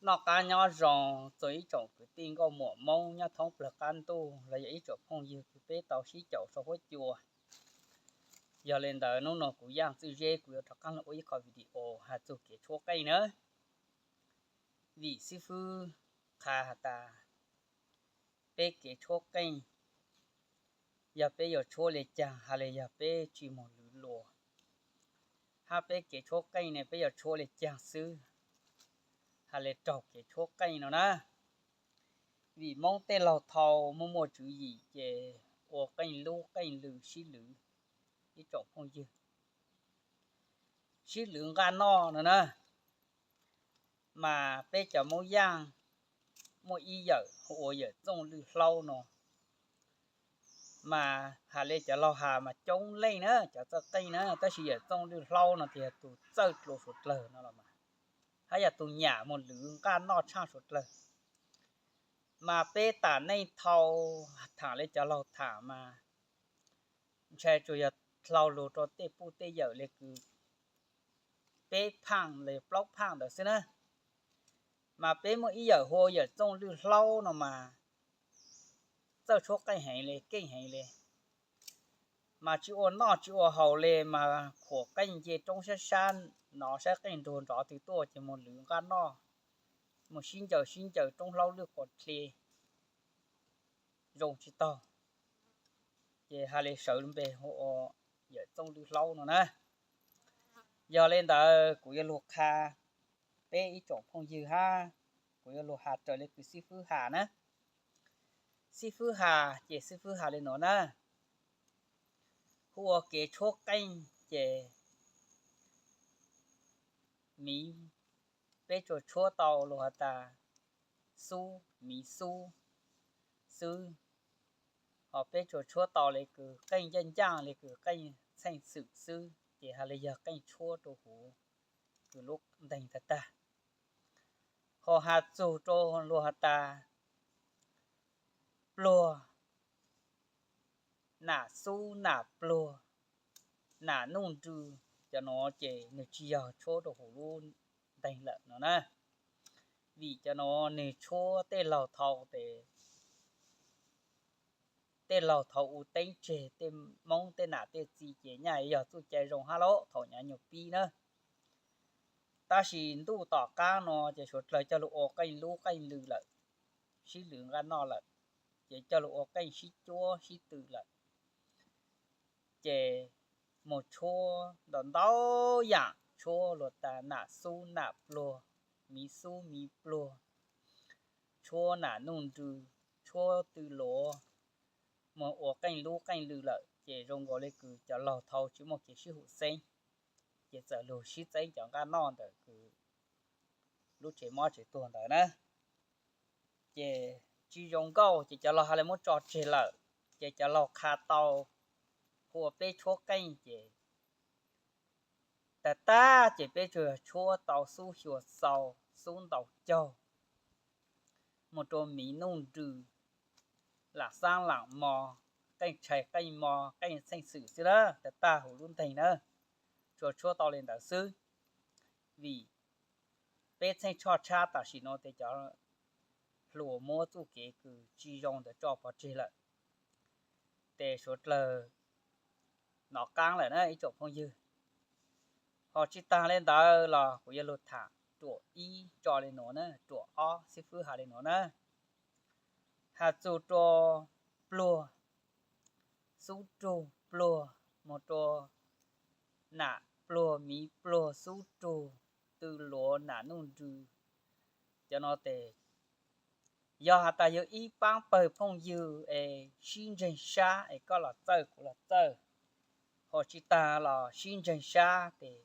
Noj qab nyob zoo txog ib tsoom kwv tij nkauj muam Hmoob nyob thoob plawg qab ntuj los yog ib tsoom phooj ywg kws peb tau sib caum sau huab cua. Yog li ntawd hnub no kuv Yaj Txwj Zeb kuv yuav rov qaab los ua ib qho video has txug kev tshuab qeej na. Vim xib fwb qha has tas peb kev tshuab qeej, yog peb yuav tshuab le caag has le yog peb tsi moog lwv luas, hab peb kev tshuab qeej ne peb yuav tshuab le caag xwb has le raug kev tshuab qeej no na. Vim Moob tej laug thaus muaj muaj tswv yim ces ua qeej lub qeej lw sib lwv, ib tsoom phooj ywg, sib lwv nqaj noj no na. Mas peb cov Moob Yaj muaj ib yawm hu ua yawm Txooj Lwj Hlaub no, mas has le cov laug has mas coob leej na cov txawj qeej na, tab sis yawm Txooj Lwj Hlaub no tes yog tug txawj dlua suav dlawg no los mas, hab yog tug nyam moog lwv nqaj noj tshaaj suav dlawg. Mas peb tam neej thaus thaam le cov laug thaam mas ntshai tsuas yog dlhau lug rua tej puj tej yawm le kws peb phaaj los yog plaub phaaj ntawd xwb na. Mas peb muaj ib yawm hu ua yawm Txooj Lwj Hlaub no mas txawj tshuab qeej heev le, keej heev le. Mas tsi ua noj tsi ua haus le mas khuam qeej nce roob sab sab no saib qeej nruag nrov twg tuaj ces moog lwv nqaj noj, moog sib ncaws sib ncaws roob hlaub lwj quas dle zoo tsi taug. Ces has le sawv npe hu ua yawm Txooj Lwj Hlaub no na. Yog le ntawd kuv yuav lug qha peb ib tsoom phooj ywg hab kuv yuav lug has raws le kws xib fwb has na. Xib fwb has ces xib fwb has le nuav na, hu ua kev tshuab qeej ces miv peb tsuas tshuab tau lug has tas xub, miv xub xwb, ho peb tsuas tshuab tau le kws qeej ncaaj ncaaj le kws qeej txheej xwm xwb ces has le yog qeej tshuab rua huv kws lub nteeg tag tag. Ho has txug rua lug has tas pluag, nam xub nam pluag, nam nuj nrw, cov nuav ces nwg tsi yog tshuab rua huv lub nteeg lawm no na. Vim cov nuav nwg tshuab tej laug thaus tes tej laug thaus u teeb tseg tej Moob tej nam tej txiv ces nyaj yog txuj cai zoo hab lauj thaus nyuas nyuas pib na. Tab sis ntuj tom qaab no ces suav dlawg coj lug ua qeej lub qeej lw lawm, sib lwv nqaj noj lawm, ces coj lug ua qeej sib cuab sib tw lawm. Ces moog tshuab ntau ntau yaam, tshuab lug tas nam xub nam pluag, miv xub miv pluag, tshuab nam nuj nrw, tshuab tw luav, moog ua qeej lub qeej lw lawm ces zoo nkaus le kws cov laug thaus tsi muaj kev sib hum xeeb, ces txawm lug sib txeeb cov nqaj noj ntawm kws lub tsev mob tsev tuag ntawd na. Ces tsi zoo nkauj ces cov laug has le muab tso tseg lawm, ces cov laug qha tau hu ua peb tshuab qeej ces tag tag ces peb tsuas tshuab tau xub xyuas xaus, xub ntaus caug, moog rua miv nuj nrw, laam xaab laam mo, qeej tshais qeej mo, qeej txheej xwm xwb na, tag tag huv lub nteeg na, tsuas tshuab tau le ntawd xwb. Vim peb txheej tshoj tshab tam sim no tes cov hluas muab txuj kev kws tsi zoo ntawd tso pov tseg lawm, tes suav dlawg nov qaab lawm na ib tsoom phooj ywg. Ho tsi taag le ntawd los kuv yuav lug thaam ruam ib tso le nuav na, ruam ob xib fwb has le nuav na. Has txug rua pluag, xub rug pluag, moog rua nam pluag miv pluag xub rug tw luav nam nuj nrw, cov no tes yog has tas yog ib paab pawg phooj ywg es sib ntseeg sab es koj los txawj kuv los txawj, ho tsi taag los sib ntseeg sab tes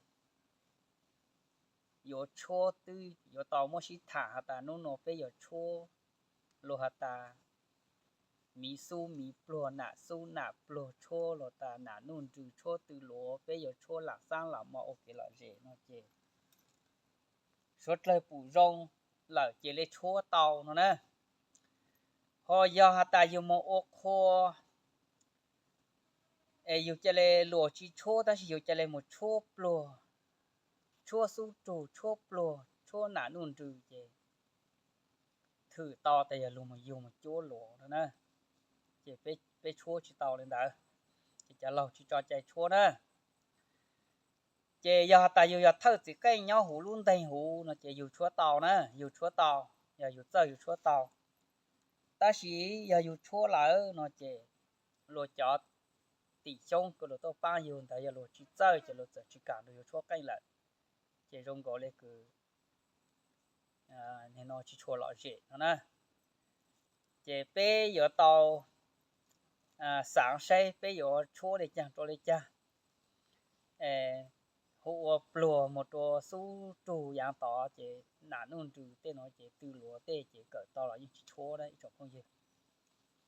yuav tshuab twb yuav tau muab sib thaam has tas nub nua peb yuav tshuab lug has tas miv xub miv pluag nam xub nam pluag, tshuab lug tas nam nuj nrw, tshuab tw luav, peb yuav tshuab laam xaab laam mo ua kev lom zem no ces suav dlawg pum zoo lawm ces le tshuab tau no na. Ho yog has tas yug moog ua qhua es yug ca le luas tsi tshuab tab sis yug ca le moog tshuab pluag, tshuab xub rug, tshuab pluag, tshuab nam nuj nrw ces thwm tau tas yog luag mus yug mus cuab luag no na, ces peb tshuab tsis tau li ntawd, ces cov laug tsis tso cai tshuab na. Ces yog has tas yus yog thawj txiv qeej nyob huv lub nteeg huv no ces yus tshuab tau na, yus tshuab tau, yog yus txawj yus tshuab tau. Tab sis yog yus tshuab lawm no ces luag cov tim xyoob uas luag tuaj paab yug ntawd yog luag tsis txawj ces luag txawm tsis kam rau yus tshuab qeej lawm, ces zoo nkaus li kws no tsis tshua lom zem no na. Ces peb yuav tau xaav saib peb yuav tshuab li caag rua li caag. Hu ua pluag moog rua xub rug yaav tod ces nam nuj nrws tej no ces tw luav tej ces kawm tau los yeej tsis tshuab na ib tsoom phooj ywg.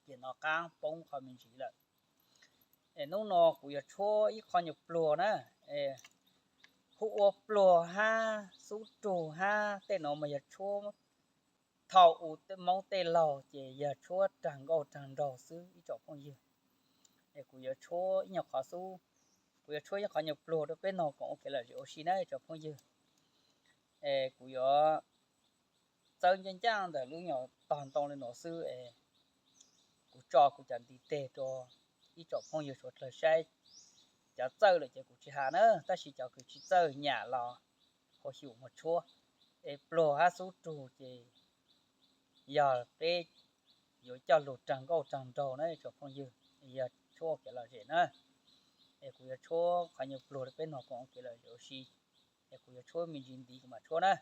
Ces nov qaab poob qhov me ntsis lawm. Nub no kuv yuav tshuab ib qho nyuag pluag na. Hu ua pluag hab xub rug hab tej no mas yog tshuab thaum u Moob tej laug ces yog tshuab raag nkauj raag nraug xwb ib tsoom phooj ywg. Es kuv yuav tshuab ib nyuag qhov xub, kuv yuav tshuab ib qhov nyuag pluag rau peb noog koom ua kev lom zem ua si na ib tsoom phooj ywg. Es kuv yuav txawb ncaaj ncaaj ntawm lub nyuag tog ntoo li no xwb es kuv tso kuv cov ntiv teg rau ib tsoom phooj ywg suav dlawg saib. Cov txawj lawm ces kuv tsis has na, tab sis cov kws tsis txawj nyam los ho xyum moog tshuab. Es pluag hab xub rug ces yog peb yuav coj lug raag nkauj raag nraug na ib tsoom phooj ywg, yog tshuab ua kev lom zem na. Es kuv yuav tshuab qhov nyuag pluag rau peb noog koom ua kev lom zem ua si. Es kuv yuav tshuab me ntsis ntiv kuv mam tshuab na.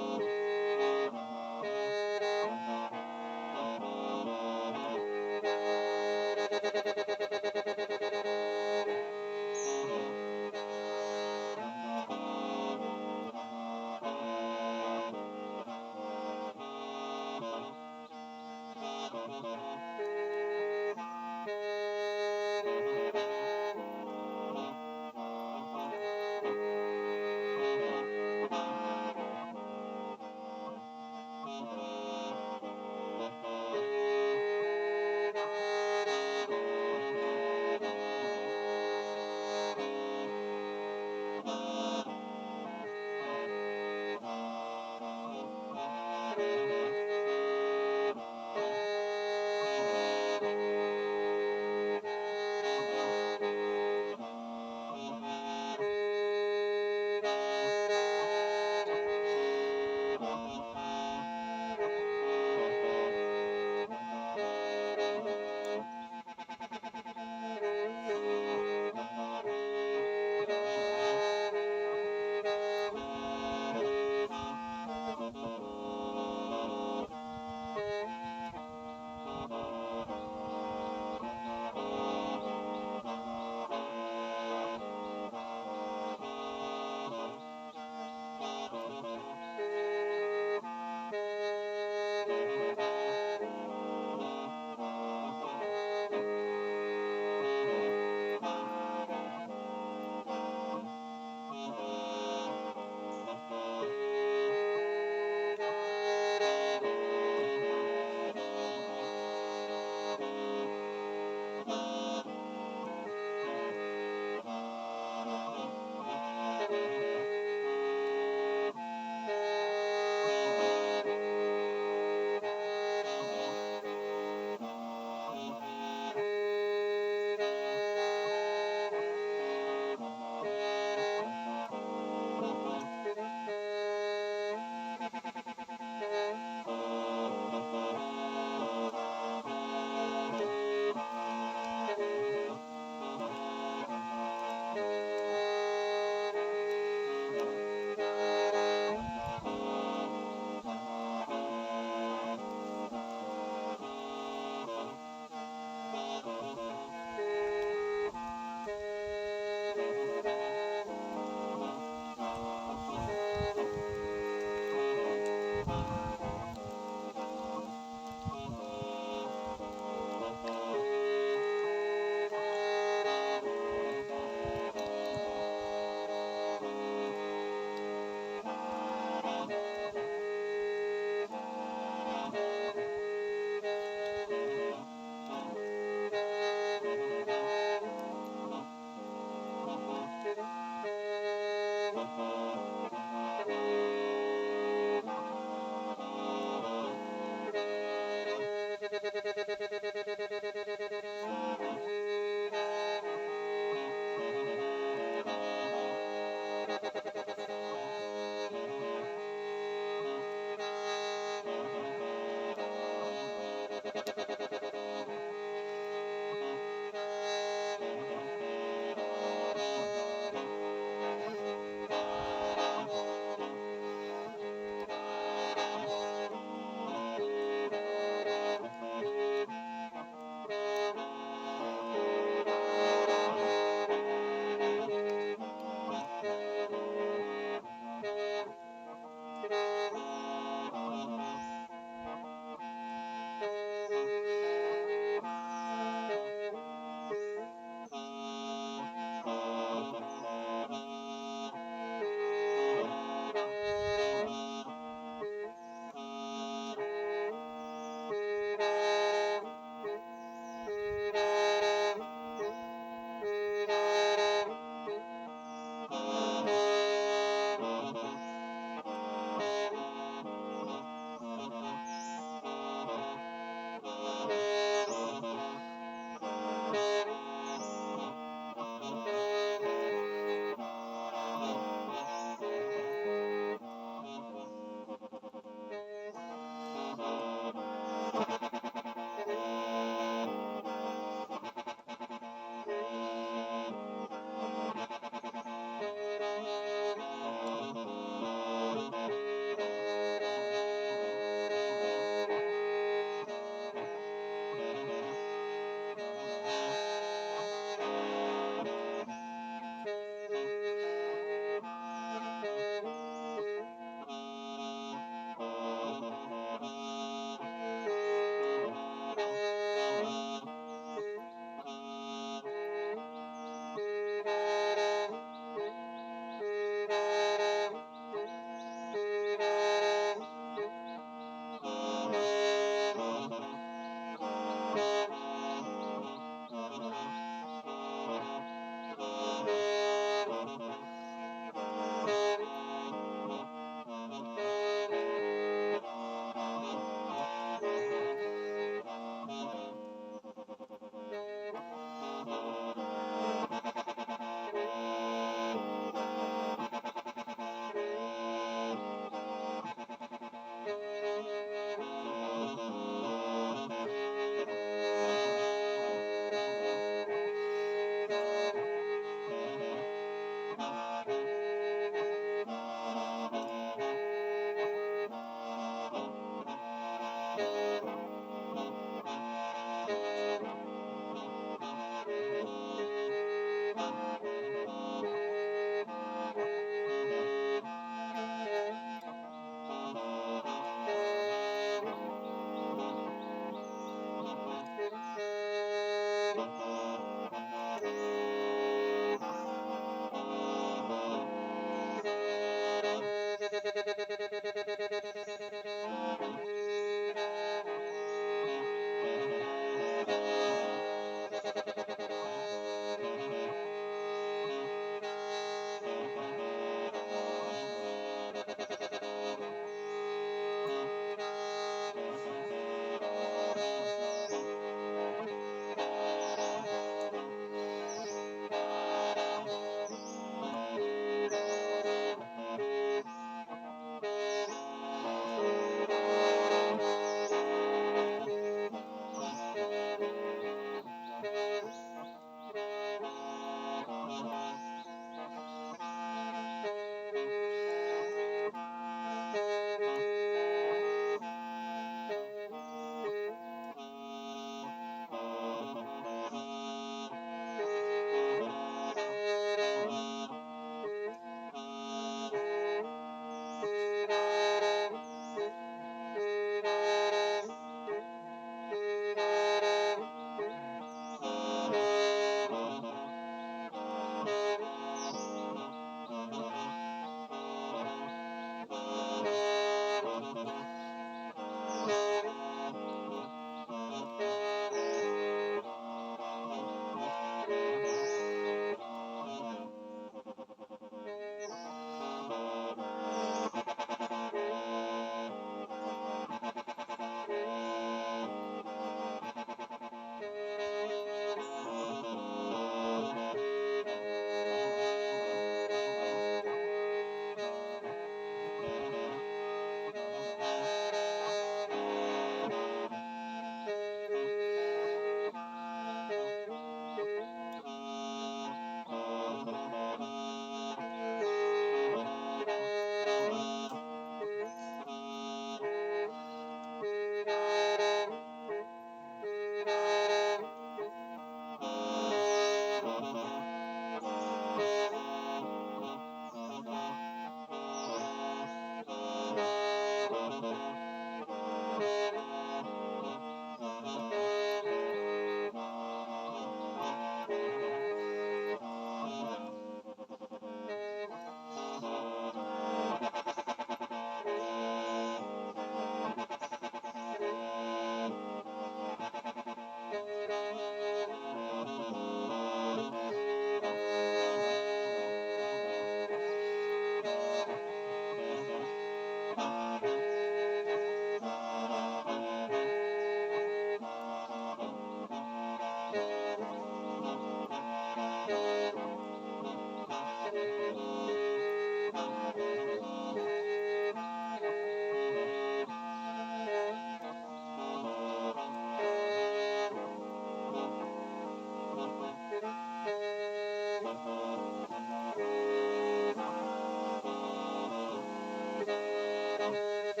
Ib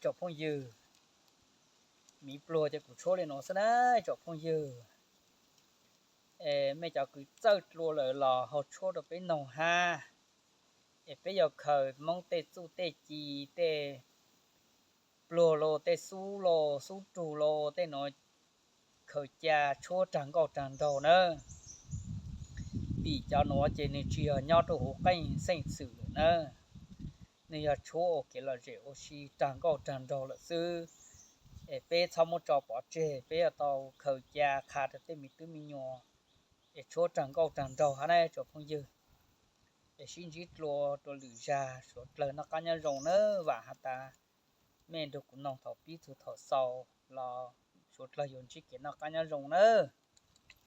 tsoom phooj ywg, miv pluag ces kuv tshuab li no xwb na ib tsoom phooj ywg. Es mej cov kws txawj dlua lawm los ho tshuab rau peb noog hab. Es peb yuav khaws Hmoob tej txuj tej ci, tej pluag los, tej xub los, xub rug los, tej no khaws ca tshuab rag nkauj rag nraug na. Vim cov nuav ces nwg tsis yog nyob rau huv qeej xeej xwm lawm na, nwg yog tshuab ua kev lom zem ua si rag nkauj rag nraug lawm xwb. Es peb txhob muab tso pov tseg, peb yuav tau khaws ca qha rau tej me tub me nyuam es tshuab rag nkauj rag nraug hab na tsoom phooj ywg. Es sib ntsib dlua rau lwm zag, suav dlawg noj qab nyob zoo nawb. Vaam has tas mej nrug kuv noog thaum pib txug thaum xaus los suav dlawg yuav ntsib kev noj qab nyob zoo nawb.